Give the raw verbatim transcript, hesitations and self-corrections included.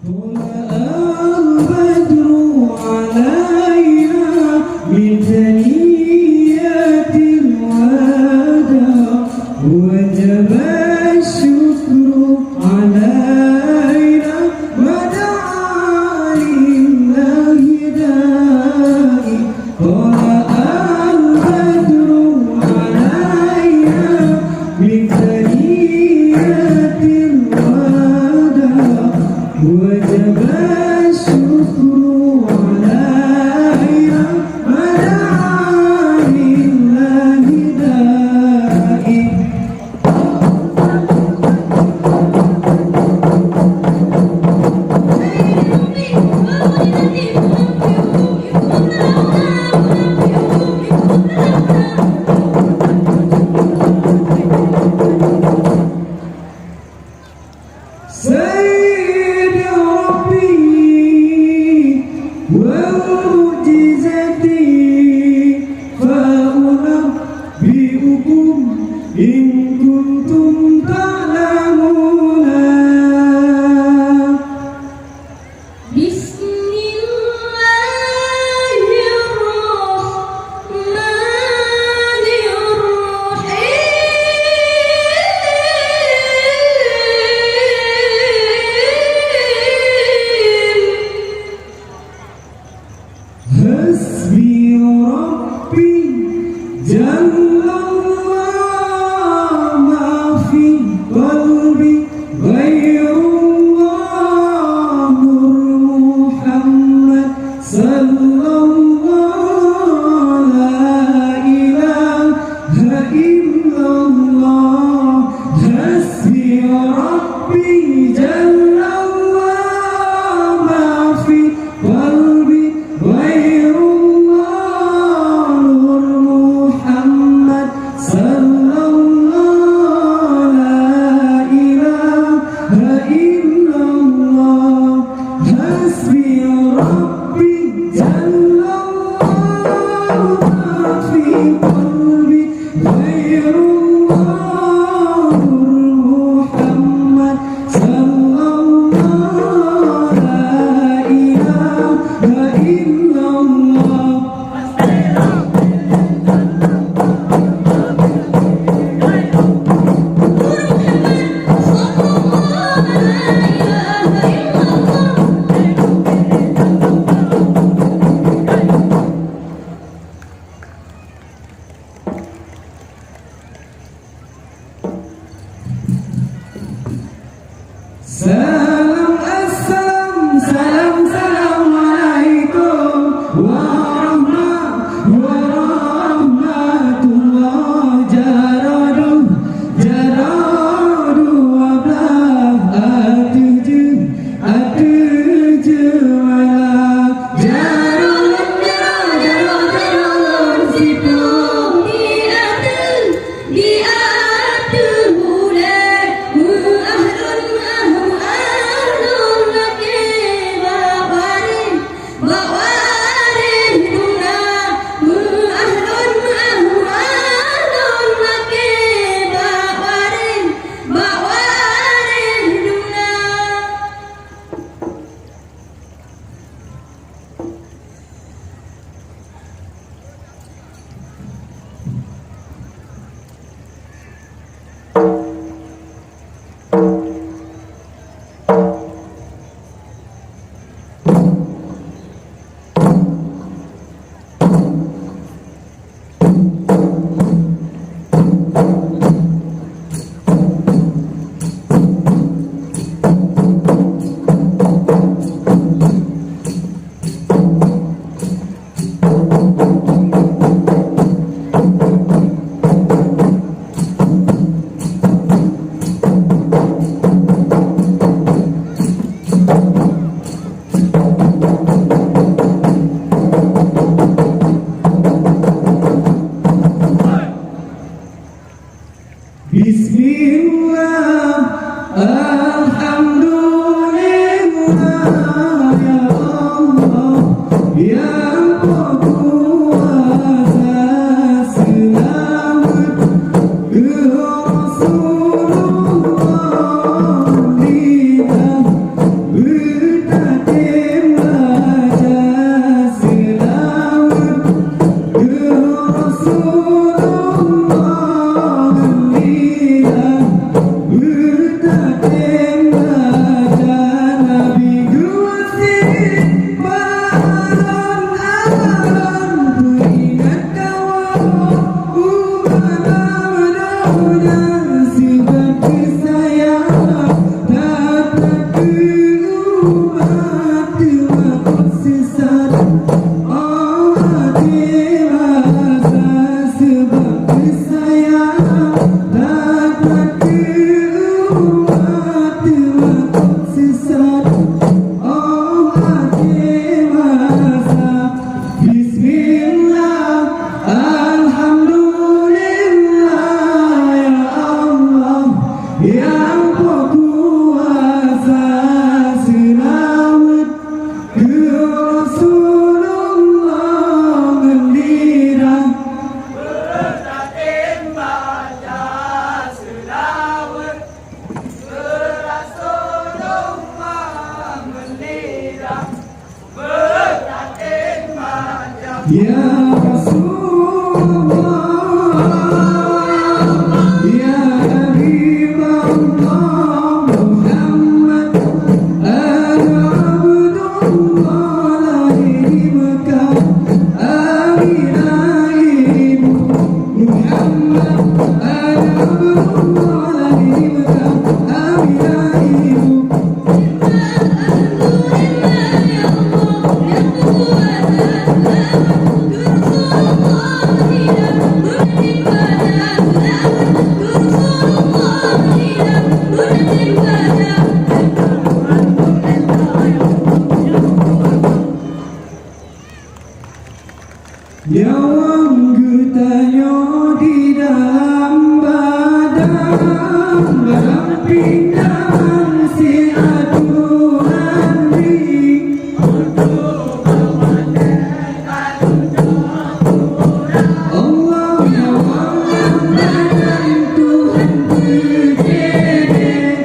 طلع البدر علينا من ثنيات الوداع، وجب الشكر علينا ما دعا لله داعي. طلع البدر علينا من ثنيات الوداع، وجب الشكر علينا ما دعا لله داعي. سيد ربي ومعجزتي، فأنبئكم إن كنتم تعلمون. بسم الله الرحمن الرحيم. حسبي ربي جل الله، ما في قلبي غير الله، نور محمد صلى الله، لا إله إلا الله. حسبي ربي جل الله، ما في قلبي غير الله، نور محمد صلى الله، لا إله إلا الله. حسبي ربي جل الله، ما في قلبي غير الله، نور محمد صلى الله، لا إله إلا الله. Salam, assalam, salam, salam alaikum warahmah-, warahmatullah. Jaroe dua, jaroe dua blah, ateueh jeuet, ateueh jeuet malam. Jaroe lom, jaroe, jaroe, jaroe lom siploh di ateueh. Di ateueh ulée, meuah lôn, meuah, meuah Rasulullah, Bismillah, alhamdulillah, ya Allah, nyang peukuasa, seulaweuet keu Rasulullah ngon lidah. Ya Rasulullah, ya Habiballah Muhammad, ana Abdullah lahé di Mekah, Aminah ibu. Muhammad, ana Abdullah lahé di Mekah, Aminah ibu. Nyawöng geutanyoe di dalam badan, barang pinjam si aturan ri. Allah nyawöng lam badan Tuhan teujeudeh.